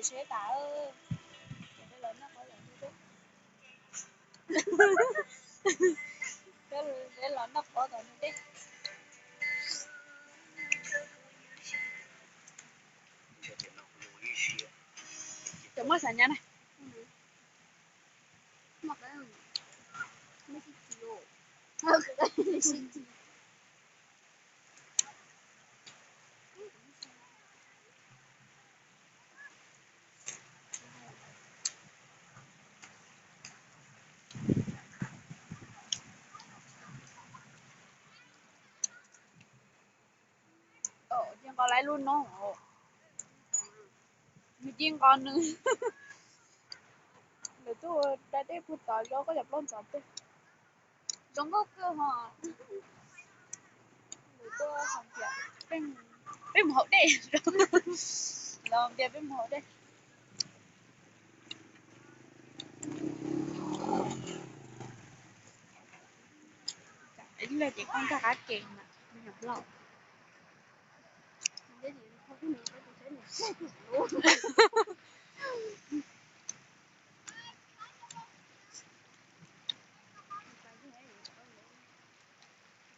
Seb tas, peb los noj qhov tom no deb. Cov muaj xav nyab na. Ces nqos lawv lub no, nws cia nqos nws. Lawv tuaj da dej puag tod, koj cov plaub ntxov pem zoo nkauj kawg ho. Lawv tuaj hais tias peb mus haus dej, los tias peb mus haus dej. Ib leeg ces koj nkag qab ke mas me nyuam hlob.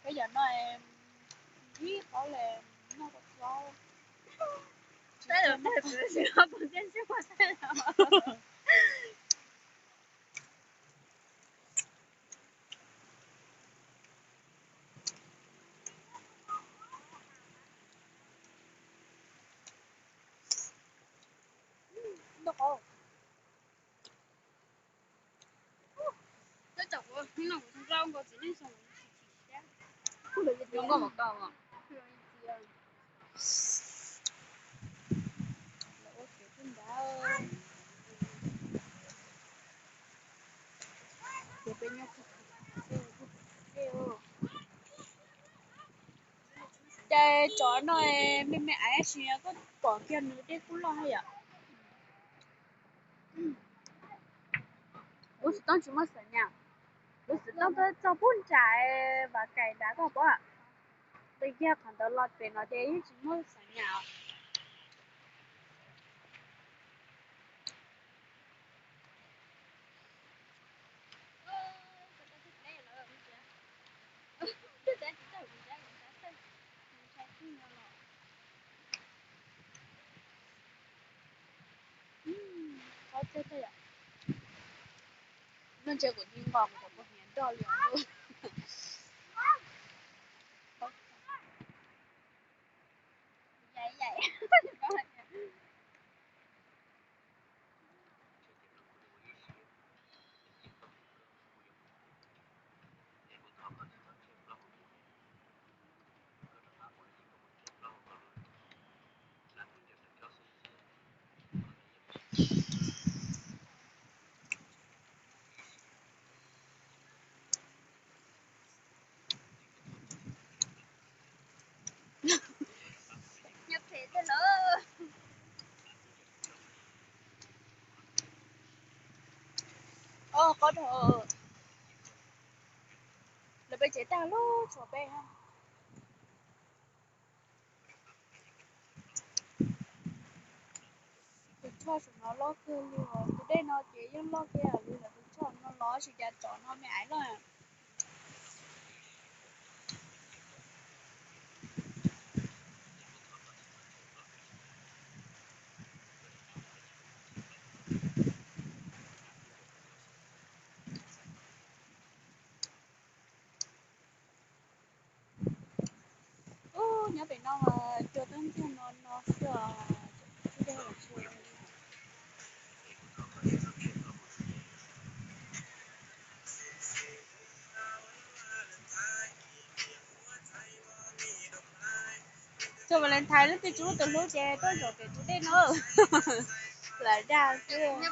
Peb yog no ib qhov le noj tau plaub. Ntau qhov. Tab tom kuv no kuv zoo nkauj nkaus txiv neej xyoo kuv tsis chim siab. Zoo nkauj npaum koj os. Lawv ua kev pub ntawd. Ces peb nyob ces tsov no me me aiv tab sis koj pom kiag nws dej kuj loj thiab yom. Lub xov tooj tsis muaj xav nyas, lub xov tooj twb txog pub ntsais Vam Kais nrad koj pom. Tus yog qhov ntawd los pem no ces yeej tsis muaj xav nyas. Qhov txhia txhia yom, no ntshe kuv nti nqos kuv cov pua hniav nroj li os. Nyob phem tej lawm. Os, qhov dhau. Lawv peb tsev tag lub tshuav peb. Tus choj saum no loj kawg li os, tus dej no ces yeej loj kiag li lawm, tus choj no los tsis cas tsov no me aiv loj. Ub, nyob pem no mas cua twb ntiag no no xwb os. Txog Valentine lub twg tsis muaj tus hlub ces tuaj zaum pem tus dej no. Lam dag xwb.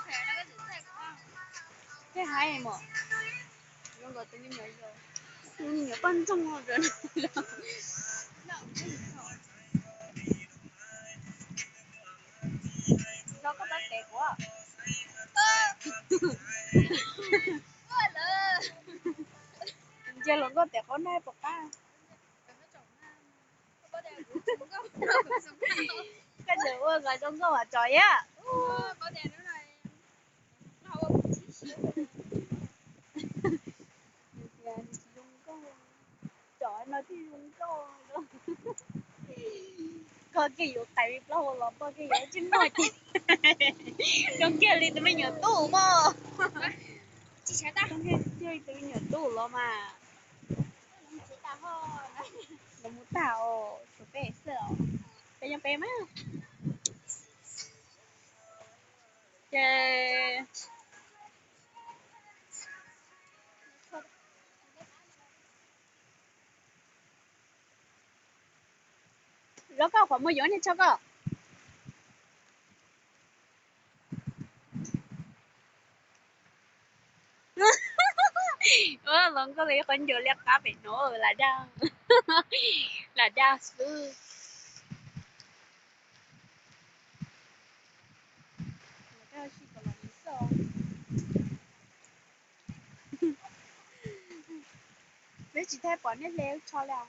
Tej haib mos, zoo nkaus tus me nyuam yaus, tus me nyuam poj ntxoog. Los koj pab tes kuv. Ntsia hluas nkauj tes qaub nag puas qab. Koj tseem ua kom zoo nkauj mas tso yam. Koj tias hnub no nws ua kuv tib si, nws tias nws tsis zoo nkauj, cov no thiaj zoo nkauj. Koj kiag yuav qais li plaub hau los poj kiag yuav tsis muaj ces zoo kiag li tus me nyuam tub mog. Zoo kiag li tus me nyuam tub los mas. Los mus tag os, tshuav peb xwb os. Peb nyob peb mas. Ces los koj qhov muag yuav niag tsho koj. Ua los nkauj li qhov ncua liab qab pem no lam dag, lam dag xwb. Peb tsis thaij pom nej hle tsho li.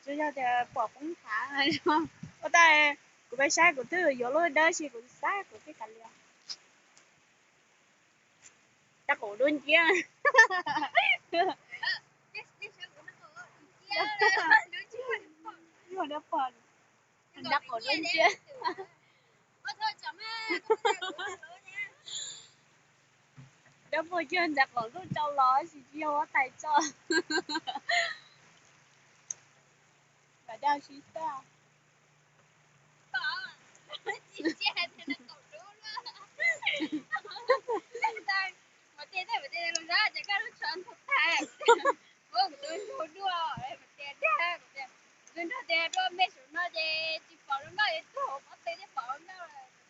Tsuas yog tias pom poob thav. Ua ntej kuv peb saib kuv twb yuav lub dawb si kuv xav kuv twb kav liam. Dab qaum dub nciab. Dab qaum dub nciab. Dab puag cuag ntawm qaum ntuj tso los sis tsis yog huab tais tso. Vam dab tsi xwb.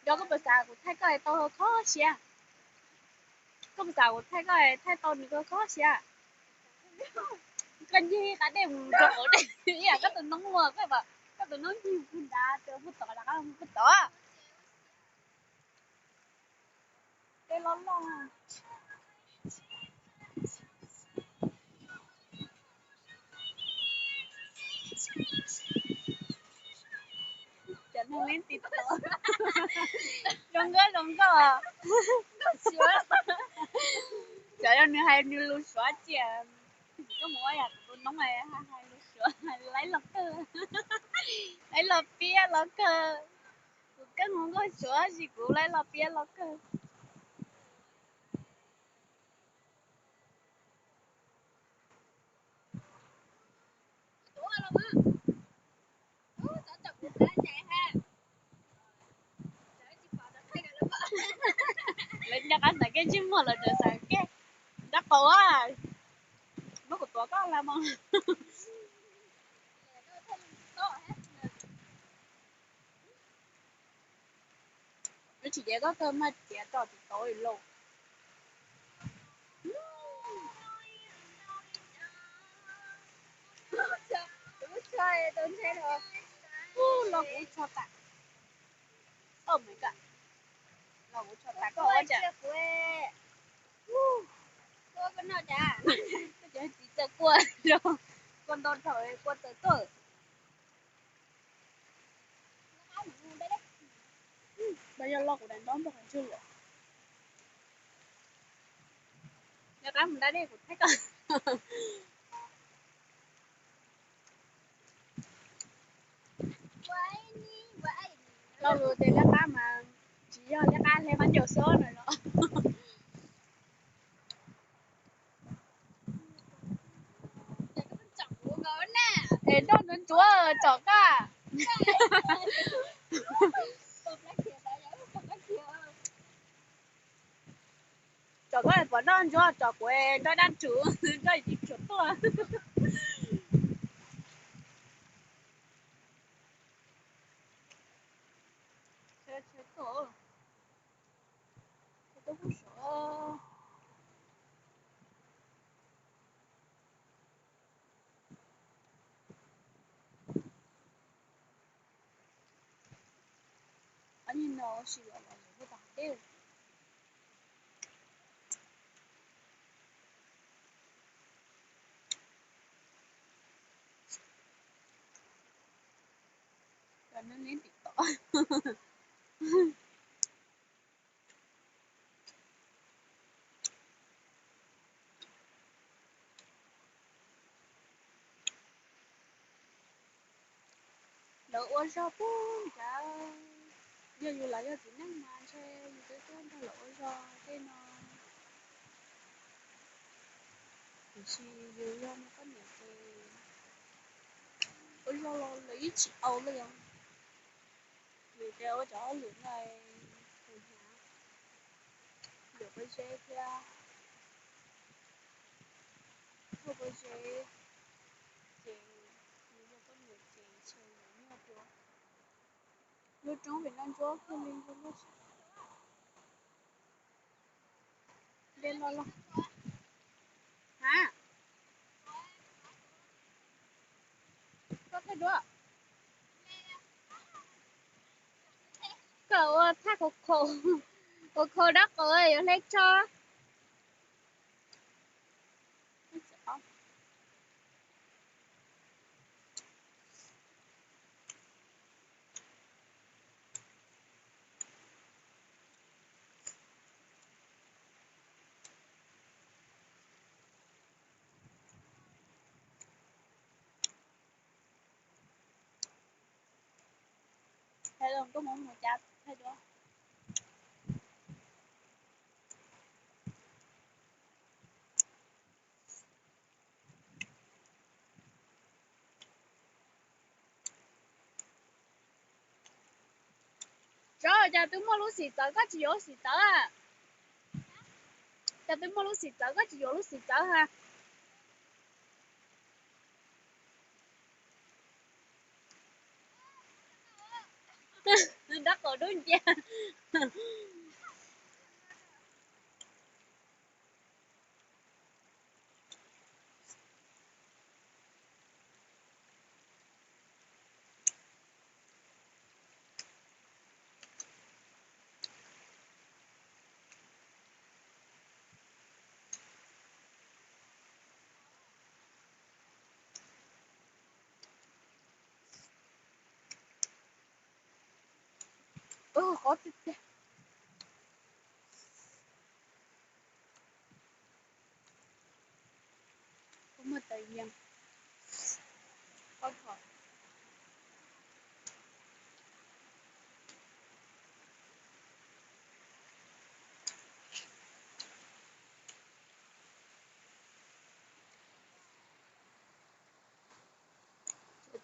Yog koj puas xav kuv thaij koj tau khob siab? Koj puas xav kuv thaij koj thaij tau nws koj khob siab? Koj ncig qab dej mus rau qaum dej ib yam koj tus noob ua, koj tus noob ncig puag nrad, puag tod rov qab mus puag tod. Dej loj loj. Cov neeg leej twg tod zoo nkauj zoo nkauj. Cov yog nws hais nws lus Suav tias, koj mus ua yam kuv tus noob hais lus Suav, laib los kawg, laib los piab los kawg. Kuv kawg mus nkauj Suav sis kuv laib los piab los kawg. Lawv nco qab xav kiag ntsej muag los tseem xav kiag dab qaum. Muab kuv tuav koj los mas. Lub tsis ces koj kawg maj tiav tso tis tau lauj. Lub tsho tau ntshai los, los kuv tsho tas. Oh my god. Los kuv tsho tas koj ua cas. Koj cov txiv txawj kua, kua ntau dhau, kua txawm tuaj. Mas yog lo kuv daim ntaub npog qhov ntswg lawm. Liab qab mus da dej kuv thaij koj. Lo lus tias liab qab mas tsis yog liab qab hle qab ncaus xwb no los. Es nroj ntsuav ntsuav tsom koj. Tsom koj pom nroj ntsuav tsom kuv nroj dab tsum, nroj tsis tsum tuaj. Qhov nyuag no ua si los los lawm puag tom dej. Cov neeg neb tim tod. Lawv ua zog pub nrad, yog yus los yog txiv neej mas ntshe yus twb tuaj nrog lawv ua zog tej no. Tiam sis yus yog muaj poj niam ces ua zog los lawv yeej tsis au li os. Vim tias ua cov hauj lwm no kuv hnyav, yuav pob zeb thiab, thauj pob zeb, ces yus yog poj niam ces ntshe yuav nyuaj dua. Lub roob pem no ntsuab kawg li, lub sab dej loj loj. Ha, koj thaij duab, koj ua thaij qhov khaus, qhov khaus dab qus yuav hle tso. Thaij los koj mus mus cas thaij duab. Tso, cas twb muaj lub xim txawv koj tsis yuav lub xim txawv? Cas twb muaj lub xim txawv koj tsis yuav lub xim txawv ha? Dab qus dub ncia. Qhov tiag tiag. Kuv muaj tawv yees, pob thom.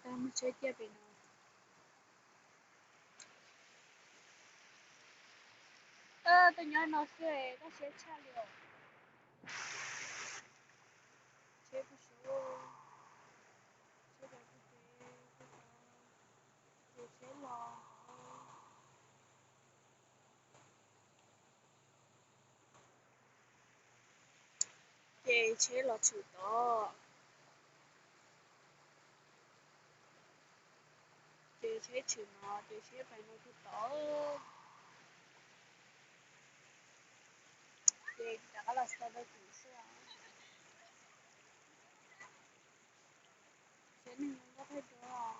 Tau muaj tsheb ciaj pem no. Tuaj nyob no xwb koj siab tshaj li os. Tsheb puag saud, tsheb cov pug kev, ces tsheb los. Ces tsheb los tshwm tod. Ces tsheb tshwm no ces tsheb pais no tod. Ces rov qab los xaus rau tim xwb. Tsev neeg zoo nkauj thaij duab.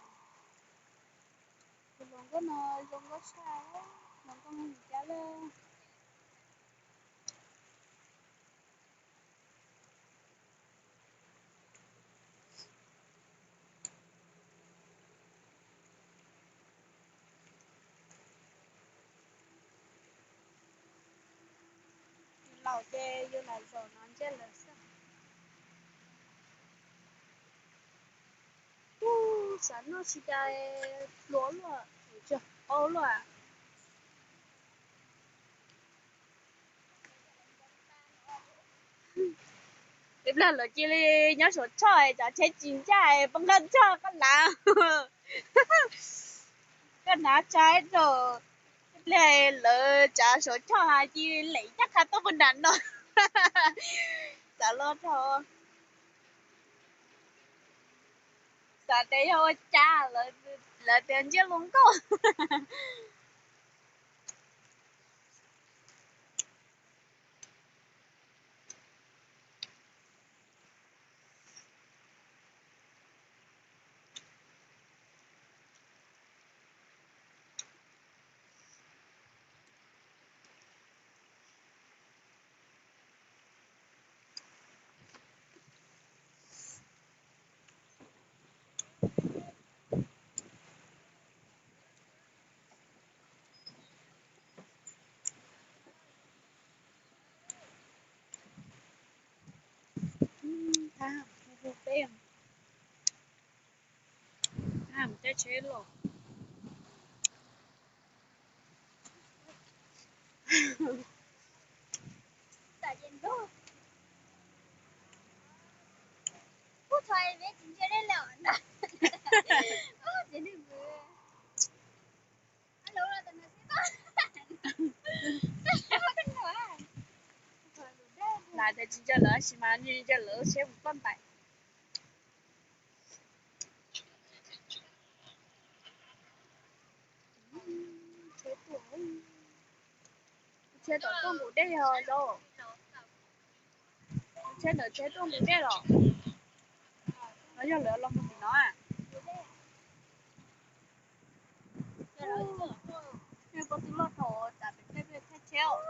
Tus hluas nkauj no zoo nkauj tshaj, hluas nkauj Hmoob Meskas lawm. Laus ces yus lam zaum no ntsej lawv xwb. Ub, xav noj tsis cai, pluav luaj, au luaj. Ib pliag lawv cia li nyob Suav Tshoj, cov tsheb tsis ncaj, poob qab tshoj koj lav. Koj hnav tshaj rau, ib pliag lawv tsav Suav Tshoj cia li lem ncaj qha tuaj puag nram no. Xav los rau, xav tias yog ua cas lawv tias ntsej hluas nkauj. Hu peb, mus caij tsheb los. Lam tias tsis nco lawv tab sis mas nws nco lawv seb mus toj ntais. Tsheb tom tuaj nqus dej os, tsheb ntawd tsheb tuaj nqus dej los? No yog lawv los mus tim no. Koj twb loj dhau, tsam peb peb thaij tsheb os.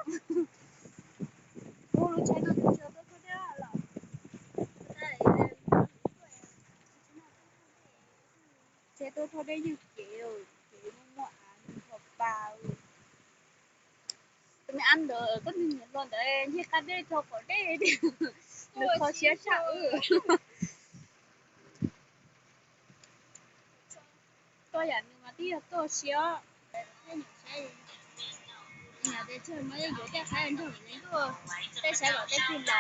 Ub, lub tsheb no tsheb tuaj thauj dej los? Tsheb tuaj thauj dej yeej cev, cev muaj muaj av nrho pa. Tus me ab ntawd koj nyiam hluas ntawd nce qab dej rau qaum dej, nws kho siab tshaj wb. Koj yam nws mas twb yog koj siab. Nyiam tias tsis muaj yuav tej qhaib nrog ntuj, tej saib kom tej twg los.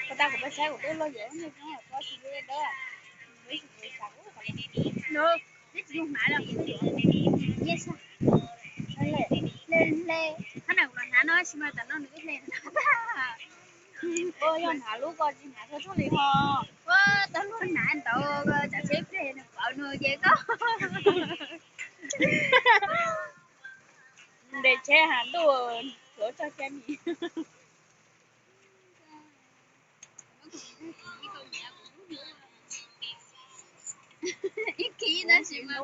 Koj tau kuv peb saib kuv twb los yuav nej tsis dawb. Nws tsis yog hnav los nyiaj saj. Hle hle, qhab na kuv los hnav no tsis mas tam no nws twb hle. Ua yog hnav lub ko tsis hnav txhua txhua li ho. Ua tau lub hnav ntawd tsam seb ple nws pauv nws ces koj. Ntes tsheb has ntuj, tsuav tso kiag ni. Ib kis tab sis mas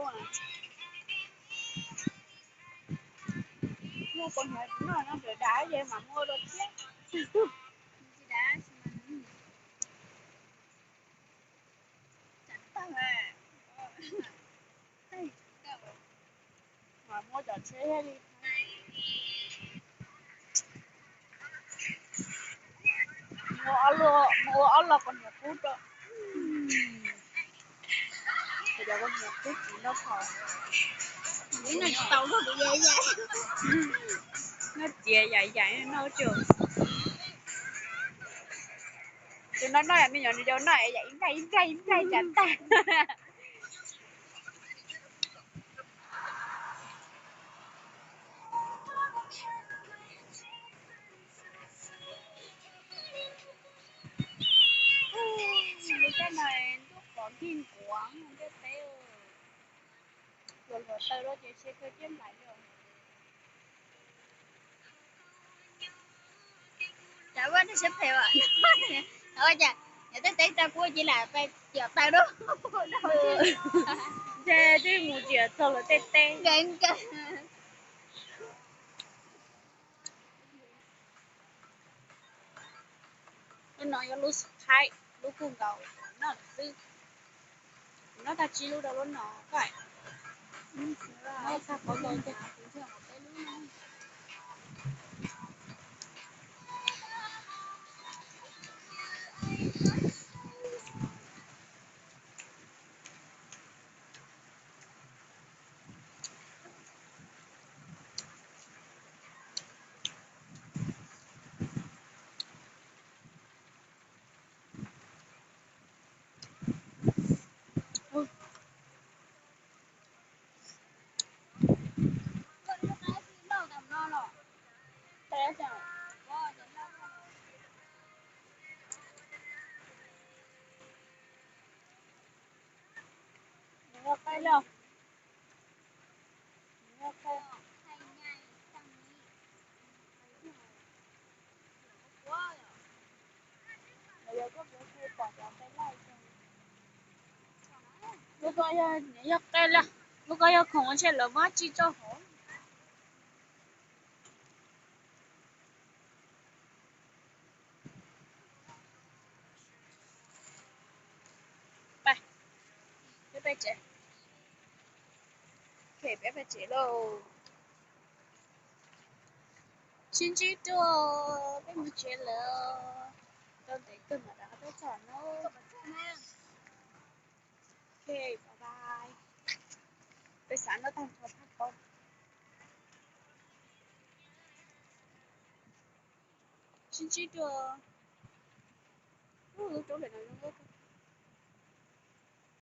muaj pos hniav noj no, dav dav ces mam muab rau thiab. Mas muab cov tsheb thiaj li. Muab ua ob lo pos hniav qub rau. Kuv cov pos hniav qub tsis noj qhov. Noj txiav yam yam noj tsuag. Tus no noj yam me nyuam nws yau noj yam ib nplaig ib nplaig ib nplaig cas tag. Lub caij no ntuj qhov nkig nkuav ntiaj teb, hluas hluas taw loj ces siab kawg thiab nplaim li. Cas ua nej siab phem as. Ua cas yog tej teb tau kuv cia lam pais tiam taw dua. Ntshe twb mus tiam txog lawv tej teb. Lub no yog lub xub qhaib, lub kuj nkaus noj lawm xwb. Kuv noj tag tsib lub rau lub no koj. Noj tag qhov nkaus ces kuv ntshe peb lub no. Lub ko yog, yog qe lawm, lub ko yog khoom ntshe lawv muab tsis tso hauv. Peb peb tsev, peb peb tsev lauj. Sib ntsib dua, peb mus tsev lawm. Tau ntev kawg mam rov qab tuaj txog no. Ok, bye bye. Peb xav noj tag nrho phaj poob. Sib ntsib dua. Lub roob pem no zoo nkauj kawg.